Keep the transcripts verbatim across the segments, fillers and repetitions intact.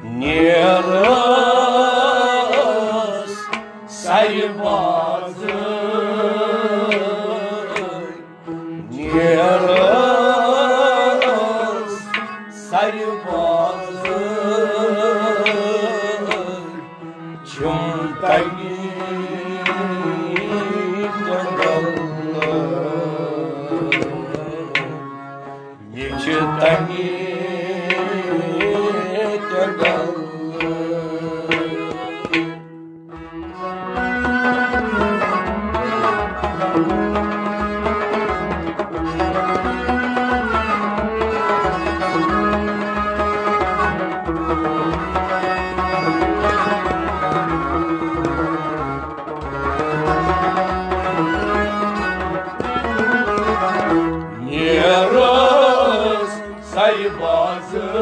نیرس سرِ بازر، نیرس سرِ بازر، چھُم تَمی جنگل۔ یہِ چھِ تَمی جنگل۔ نیرس سرِ بازر،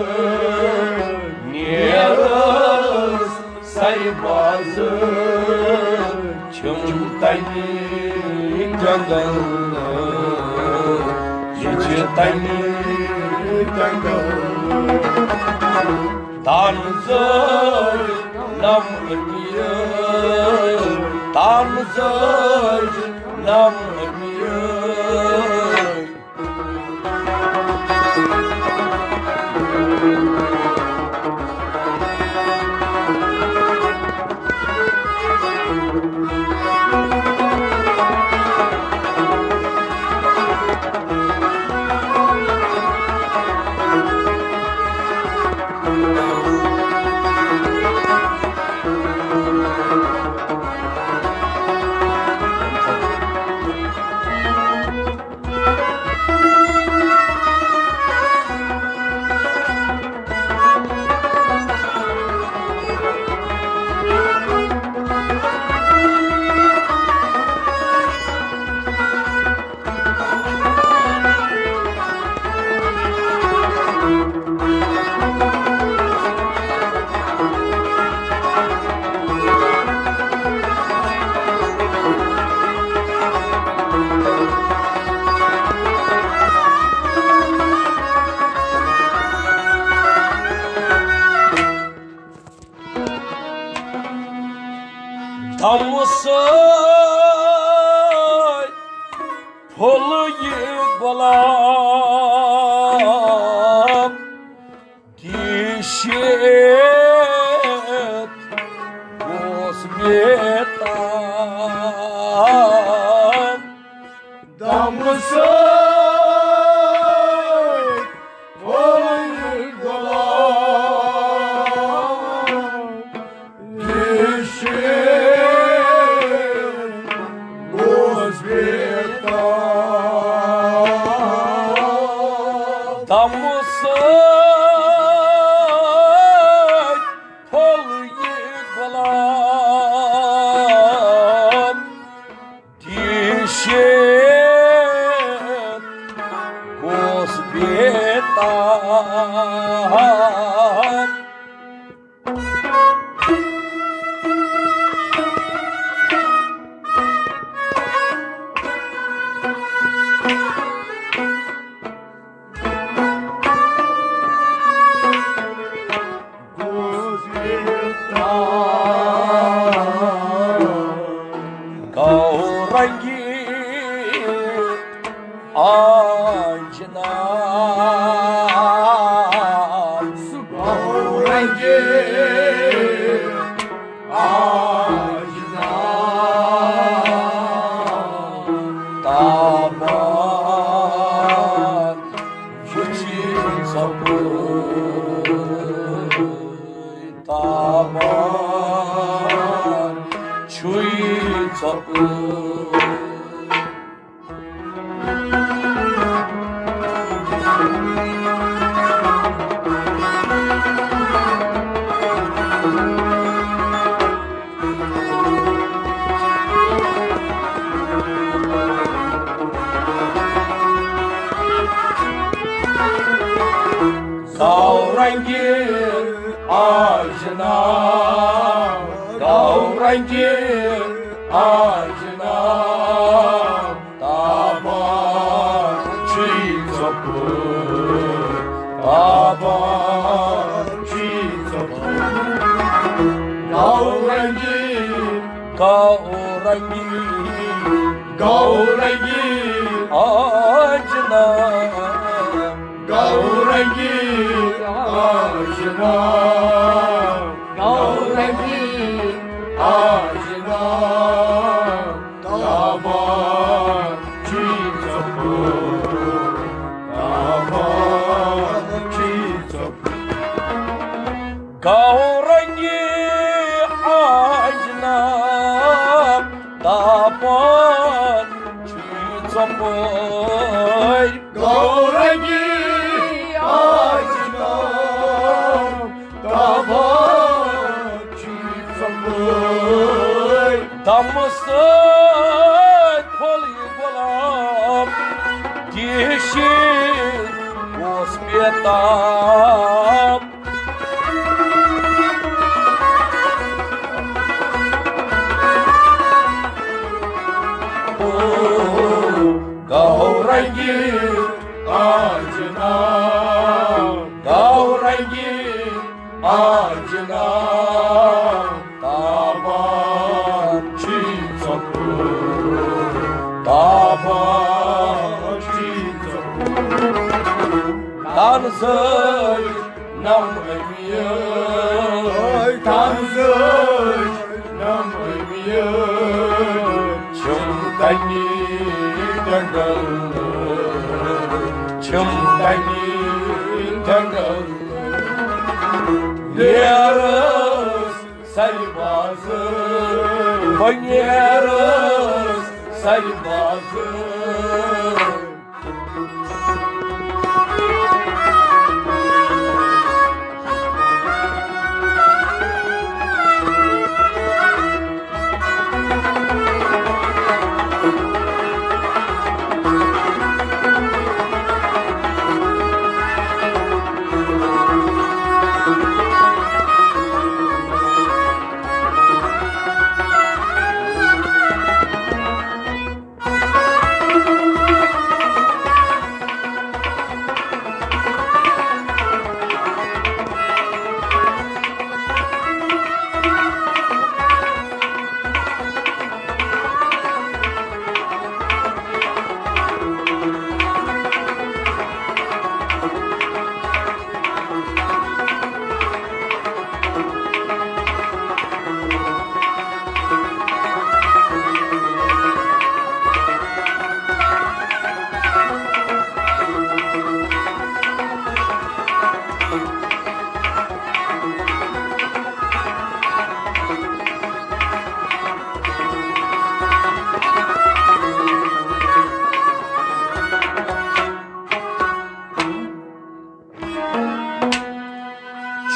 نیرس سرِ بازر، چھُم تَمی جنگل، یہِ چھِ تَمی جنگل۔ تَنہٕ زٲج نم أمیٖر، تَنہٕ زٲج نم أمیٖر۔ دمہٕ سۭتۍ پھوٚل یہِ گۄلاب، کِشِتھ گوس بیتاب۔ دمہٕ سۭتۍ پھوٚل یہِ گۄلاب، کِشِتھ گوس بیتاب۔ دمہٕ سۭتۍ پھوٚل یہِ گۄلاب، کِشِتھ گوس بیتاب۔ گورنگی آ جناب، سُہ گورنگی آ جناب، تابان وٕچھِن ژۄپٲرۍ، تابان چھُے ژۄپٲرۍ۔ گورنگی آ جناب، گورنگی آ جناب، تابان چھُے ژۄپٲرۍ، تابان چھُے گورنگی، گورنگی آجنا، گورنگی آجنا، گورنگی آجنا، تابان چھی ژۄپٲرۍ، تابان چھی ژۄپٲرۍ۔ گورنگی آجنا، تابان چھی ژۄپٲرۍ۔ گورنگی آجنا، تابان چھی ژۄپٲرۍ۔ دمہٕ سۭتۍ پھوٚل یہِ گۄلاب، تہِ شیٖن اوس بیتاب۔ گورنگی آجنا، گورنگی آجنا، تابان چھی ژۄپٲرۍ، تابان چھی ژۄپٲرۍ۔ تنزٲے نم أمیٖر، تنزٲے نم أمیٖر، چھِم تنی جنگل، چھِم تنی جنگل۔ نیرس سرِ بازٕ، بہٕ نیرس سرِ بازٕ۔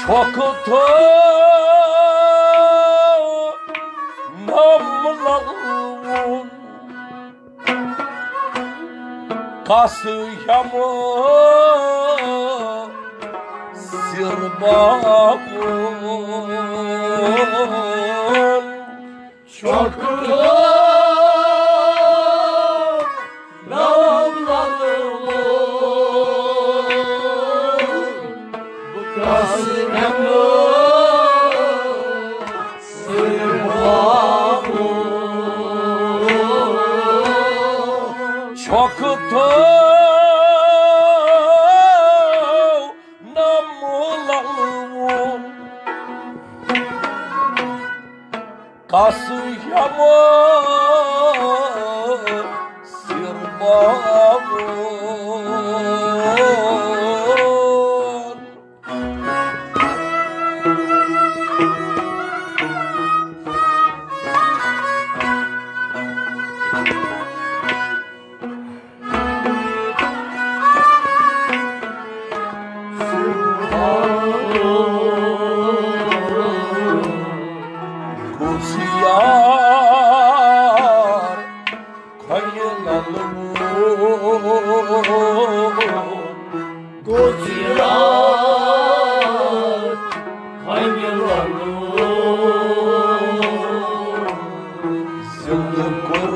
چھۄکھ تھٲو نم للوُن، کس ہٮ۪مہٕ سِر باوُن۔ چھۄکھ تھٲو نم للوُن، بہٕ کس ہٮ۪مہٕ سُہ باوُن۔ چھۄکھ تھٲو نم للوُن، کس ہٮ۪مہٕ سِر باوُن۔ گوٚژھ یار کھۄنہِ للوُن، گوٚژھ یار کھۄنہِ للوُن۔ زِندٕ کوٚر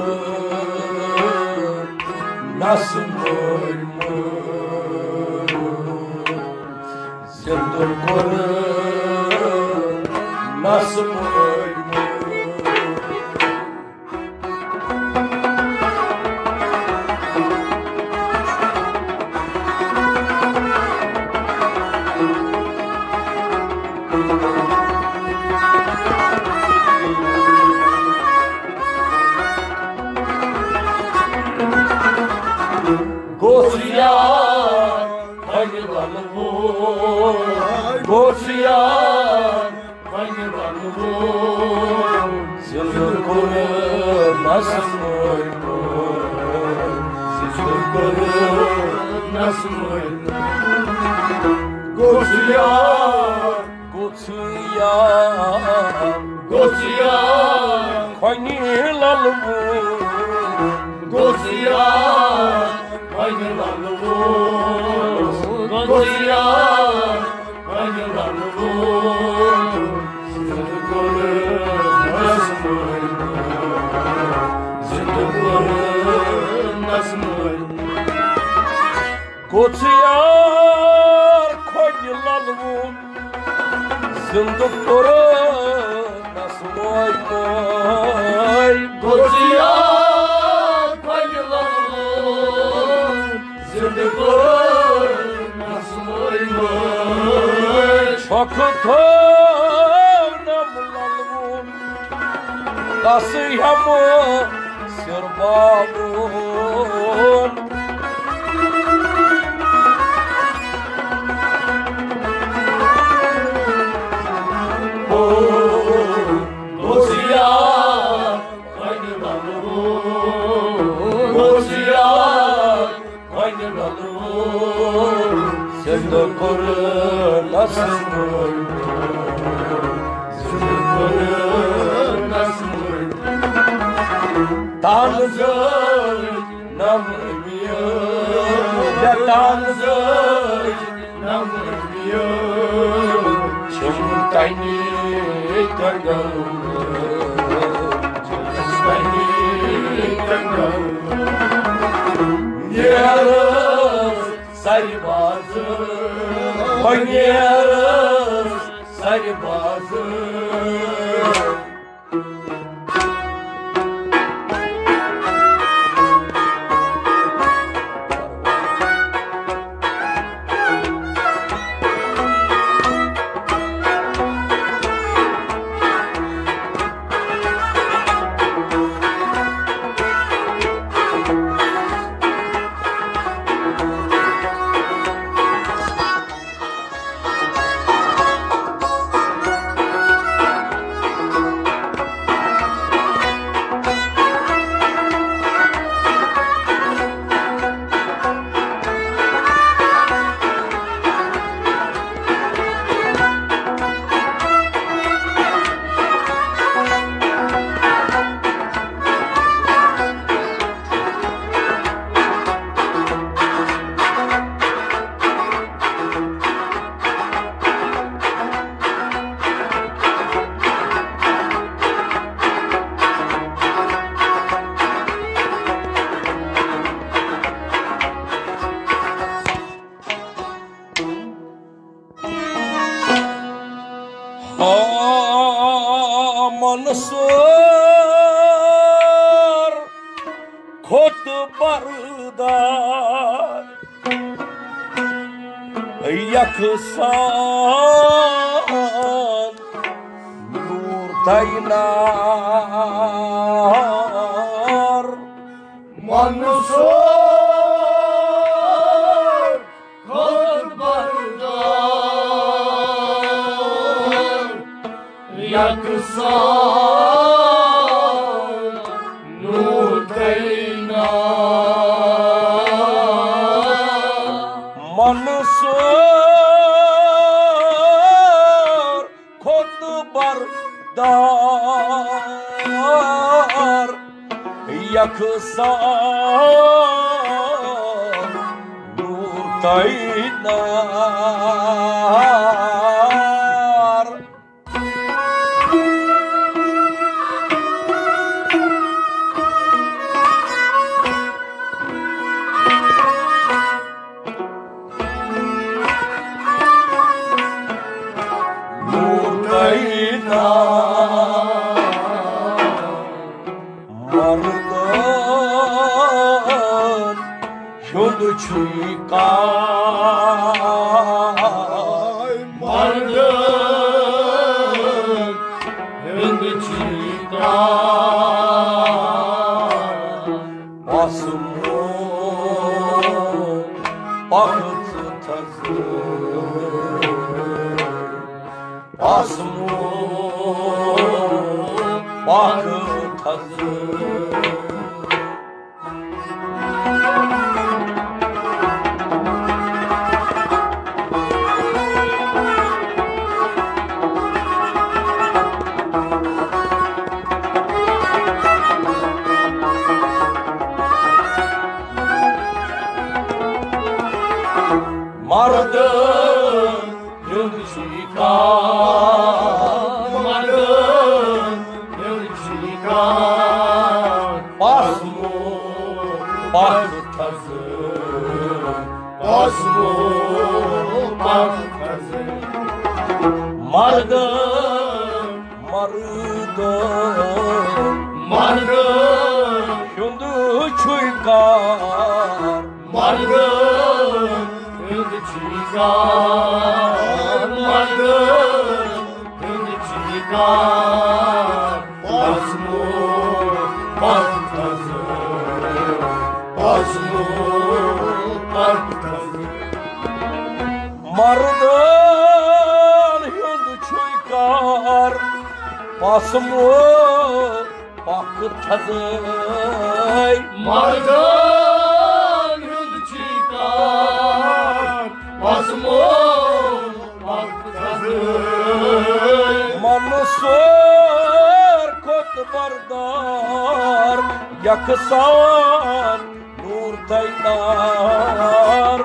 نس مٲرۍ مٲرۍ، زِندٕ کوٚر نس مٲرۍ مٲرۍ۔ گوٚژھ یار وۄنۍ ونہٕ بہٕ، زِندٕ کوٚرنس مٲلۍ مٲلۍ، زِندٕ کوٚرنس مٲلۍ مٲلۍ۔ گوٚژھ یار، گوٚژھ یار، گوٚژھ یار، خۄنہِ للہٕ وول۔ گوٚژھ یار، خۄنہِ للہٕ وول۔ گوٚژھ یار، خۄنہِ للہٕ وول۔ زِندٕ کوٚرنس مٲلۍ مٲلۍ، زِندٕ کوٚرنس مٲلۍ مٲلۍ۔ گوٚژھ یار خۄنہِ للہٕ وول، زِندٕ کوٚرنس مٲلۍ مٲلۍ۔ گوٚژھ یار خۄنہِ للہٕ وول، زِندٕ کوٚرنس مٲلۍ مٲلۍ۔ چھۄکھ تھٲونم للہٕ وول، تس ہٮ۪مہٕ سِر باوُن۔ او، گوٚژھ یار، خۄنہِ للہٕ وول۔ گوٚژھ یار، خۄنہِ للہٕ وول۔ زِندٕ کوٚرنس مٲلۍ مٲلۍ۔ زِندٕ کوٚرنس مٲلۍ مٲلۍ۔ تنہٕ زٲج نم أمۍ، مےٚ تنہٕ زٲج نم أمۍ۔ چھِم تنی کنگل، چھِم تنی کنگل۔ نیرٕ سرِ بازٕ، ہو نیرٕ سرِ بازٕ۔ آ، منصور کھوٚت بردار یکسان نور دینار۔ منصور کھوٚت بردار یکسان نور دینار۔ منصور کھوٚت بردار یکسان نور دینار۔ نور دینار۔ مردن ہُنٛد چھُے کار۔ مردن ہُنٛد چھُے کار۔ بس مون پکھ ژٕ تھزٕ۔ آسمو پاک تھز۔ مردن ہُنٛد چھی کار، مردن ہُنٛد چھی کار۔ پاسمو پاک تھز، پاسمو پاک تھز۔ مردن، مردن، مردن ہُنٛد چھُے کار۔ مردن ہُنٛد چھی کار، مردن ہُنٛد چھی کار۔ پاسمو پاک تھز، پاسمو پاک تھز۔ مردن ہُنٛد چھُے کار، پاسمو پاک تھزے۔ مردن ہُنٛد چھی کار، پاسمو پاک تھزے۔ منصور کھوٚت بردار، یکسان نور تیدار۔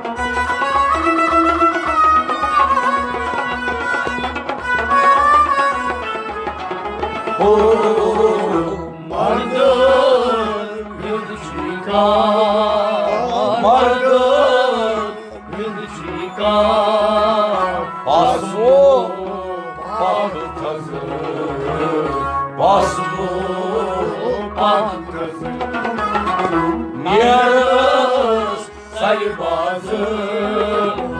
ہو مردن ہُنٛد چھی کار، مردن ہُنٛد چھی کار۔ پاسمو پاک تھز، پاسمو پاک تھز۔ نیرس سرِ باز،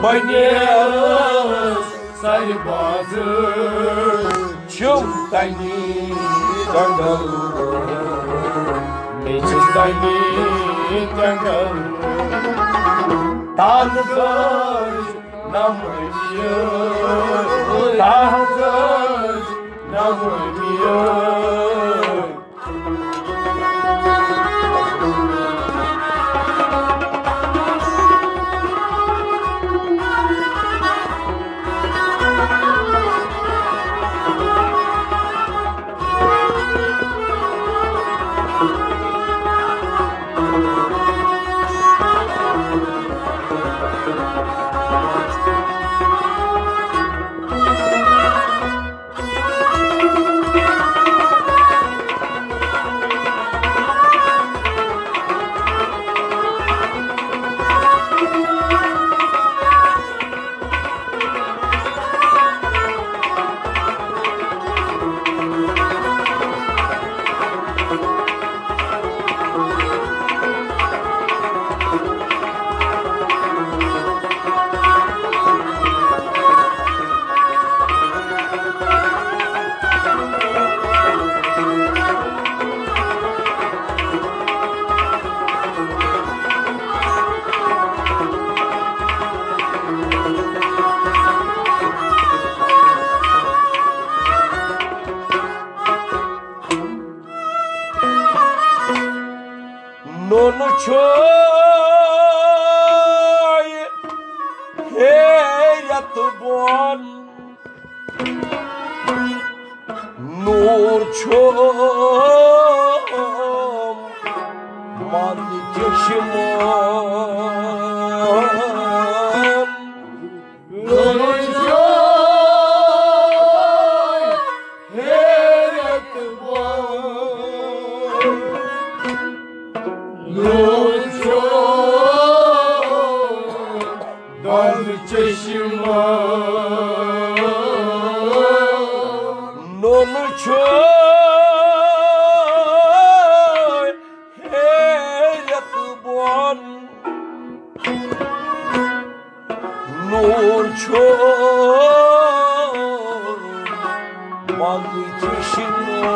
بہٕ نیرس سرِ باز۔ چھِم تنی جنگل، مےٚ چھِ تنی جنگل۔ تازٕ گٔج نمٲنی، تازٕ گٔج نمٲنی۔ نوٚن چھُے ہیرٮ۪تھ بۄن، نوٗر چھُ منٛز چشمہٕ۔ نوٗر چھُ ہیرٮ۪تھ بۄن، نوٗر چھُ دۄن چشمہٕ۔ نوٗر چھُ ہیرٮ۪تھ بۄن، نوٗر چھُ منٛز چشمہٕ۔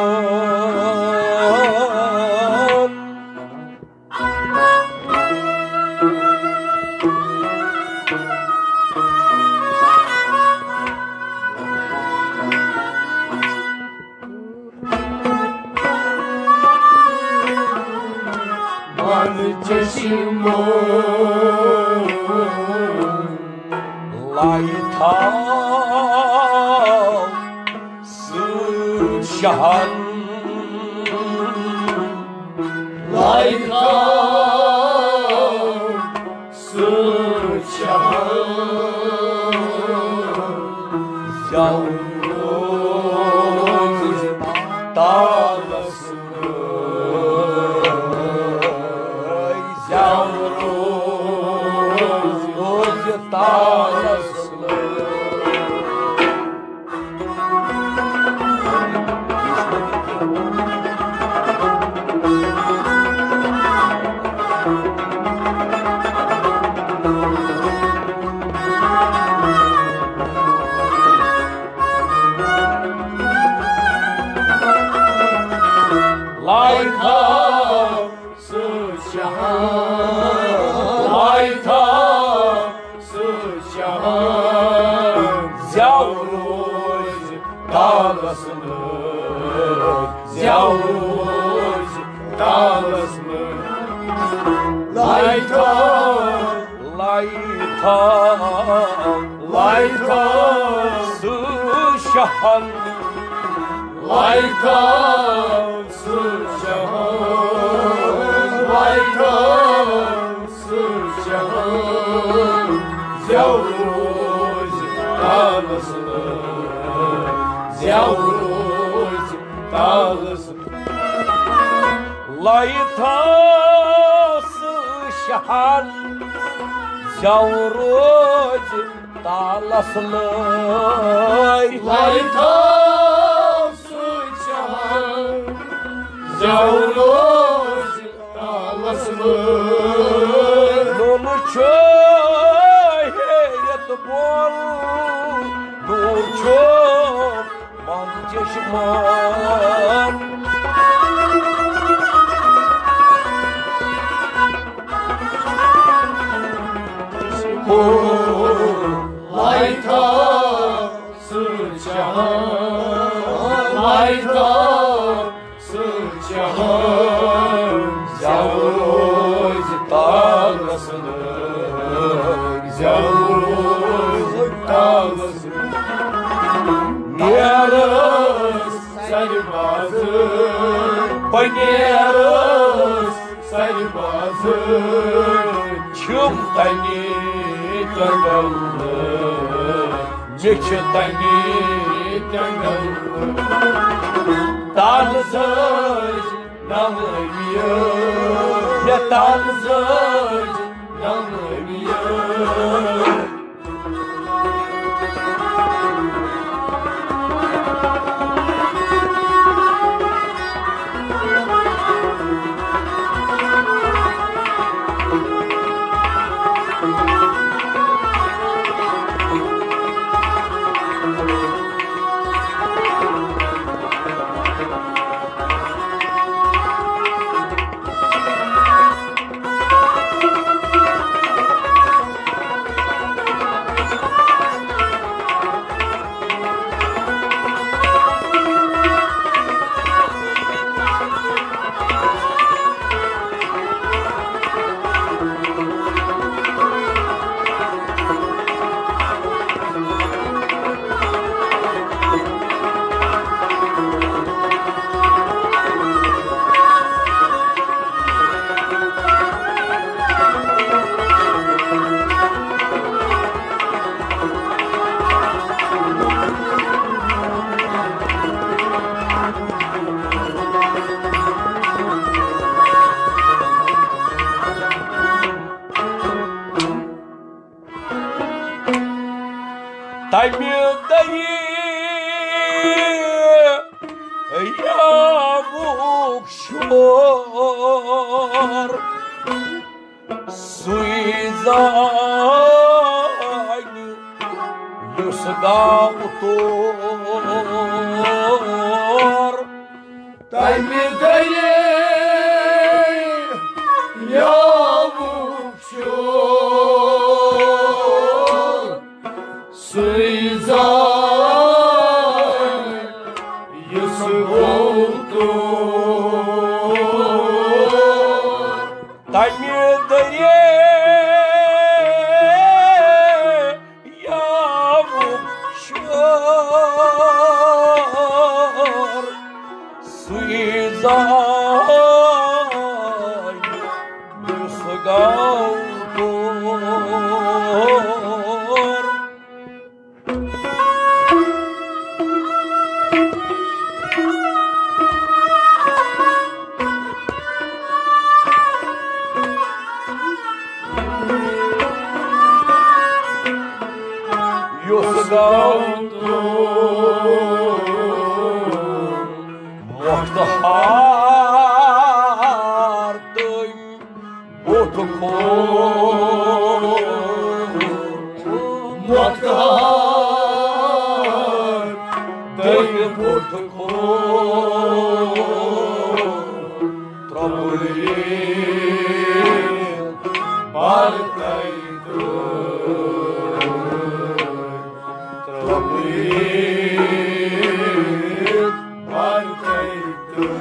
چشمو لایتھا سُہ شہن، لایتھا سُہ شہن، زیو روز تالس زیو روز تالس لایتھا سُہ شہان، لایتھا سُہ شہان، زیو روز تالس لٲج، زیو روز تالس لٲج۔ لایتھا، لایتھا، لایتھا سُہ شہان، لایتھا سُہ شہان، لایتھا سُہ شہان، زیو روز تالس لٲج، زیو روز تالس لایتھا سُہ شہان، زیو روز تالس لٲج۔ لایتھا سُہ شہان، زیو روز تالس لٲج۔ نوٗنہٕ چھُ ہیٚرِتھ بۄن، نوٗر چھُ بۄن چشمان۔ لایتھا سُہ شہان، لایتھا سُہ شہان، زیو روز تالس لٲج، زیو روز تالس لٲج۔ نیرس سرِ بازٕ، پنیرس سرِ بازٕ، چھِم تنی کنڈل، مےٚ چھِ تنی کنڈل۔ تالہٕ سۭتۍ نغمہٕ یہِ، مےٚ تالہٕ سۭتۍ نغمہٕ یہِ۔ تمہِ دریاوُک شور سُے زانہِ یُس گاو تور۔ تمہِ دریاوُک شور سُے زانہِ یُس گوٚو تور۔ تمہِ دانہِ یُس گوٚو تور۔ یُس گوٚو تور۔ وقت ہار تٔمۍ بوٚٹھ کھوٚت۔ وقت ہار تٔمۍ بوٚٹھ کھوٚت۔ ترٛپٲرِتھ پرتَے تہٕ ترٛپٲرِتھ پرتَے تہٕ۔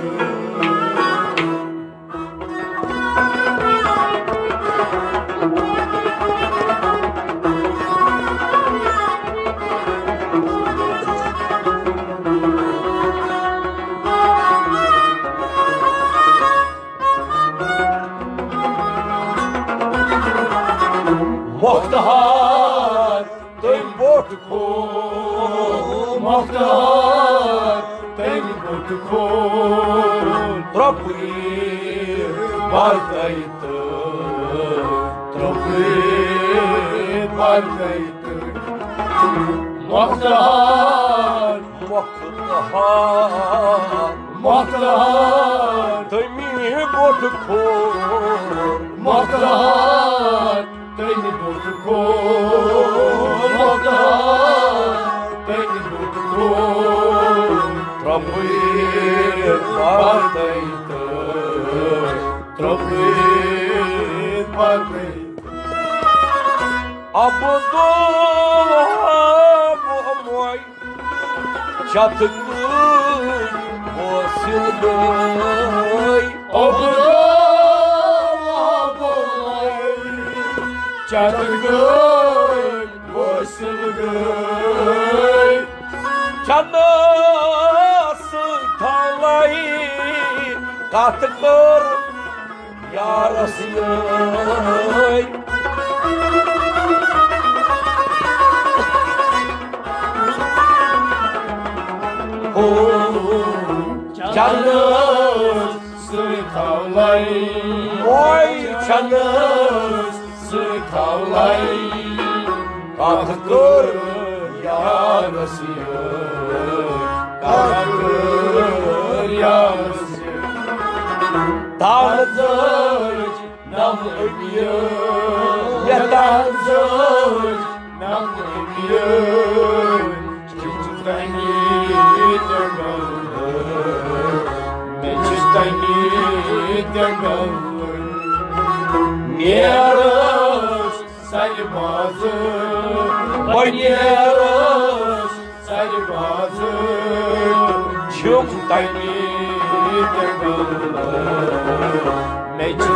مۄختہار تٔمۍ بوٚٹھ کھوٚت، مۄختہار تٔمۍ بوٚٹھ کھوٚت۔ ترٛپٲرِتھ پرتَے تہٕ ترٛپٲرِتھ پرتَے تہٕ۔ مۄختہار، مۄختہار، مۄختہار تٔمۍ بوٚٹھ کھوٚت۔ مۄختہار تٔمۍ بوٚٹھ کھوٚت، مۄختہار تٔمۍ بوٚٹھ کھوٚت۔ ترٛپٲرِتھ پرتَے تہٕ ترٛپٲرِتھ پرتَے۔ عبدالوہاب مۄے چتہٕ گٲڑۍ وٲصِل گٔے۔ عبدالوہاب مۄے چتہٕ گٲڑۍ وٲصِل گٔے۔ چنہٕ سۭتۍ تھاولاے کتھ کٔر یارس یٲرۍ۔ ہو چنہٕ سۭتۍ تھاولاے، وۄے چنہٕ سۭتۍ تھاولاے۔ کتھ کٔر یارس یٲرۍ، کتھ کٔر یارس یٲرۍ۔ تازٕ نم أمۍ یٲرۍ، یتان زٲج نم أمۍ یٲرۍ۔ چھُم تنگی تہٕ غم، مےٚ چھُ تنگی تہٕ غم۔ نیرس سرِ بازٕ، بہٕ نیرس سرِ بازٕ، چھُم تنگی تہٕ غم۔ مےٚ چھُ